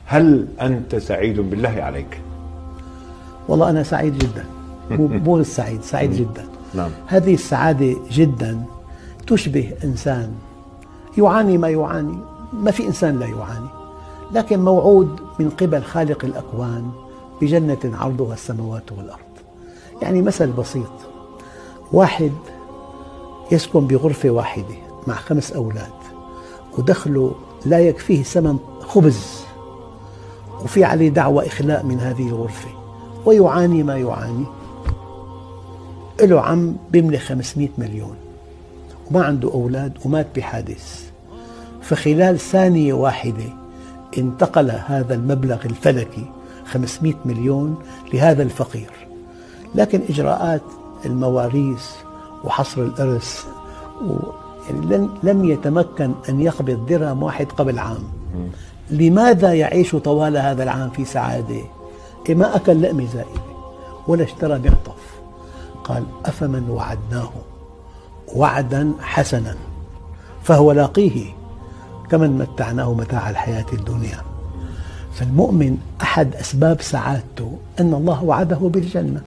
هل أنت سعيد بالله عليك؟ والله أنا سعيد جدا، مو السعيد، سعيد جدا. نعم. هذه السعادة جدا تشبه إنسان يعاني ما يعاني، ما في إنسان لا يعاني، لكن موعود من قبل خالق الأكوان بجنة عرضها السماوات والأرض. يعني مثل بسيط، واحد يسكن بغرفة واحدة مع 5 أولاد ودخله لا يكفيه ثمن خبز، وفي عليه دعوى إخلاء من هذه الغرفة ويعاني ما يعاني. له عم بيملك 500 مليون وما عنده أولاد ومات بحادث، فخلال ثانية واحدة انتقل هذا المبلغ الفلكي 500 مليون لهذا الفقير. لكن إجراءات المواريث وحصر الإرث يعني لم يتمكن أن يقبض درهم واحد قبل عام. لماذا يعيش طوال هذا العام في سعادة؟ ما أكل لقمة زائدة ولا اشترى معطف. قال: أفمن وعدناه وعدا حسنا فهو لاقيه كمن متعناه متاع الحياة الدنيا. فالمؤمن أحد أسباب سعادته أن الله وعده بالجنة.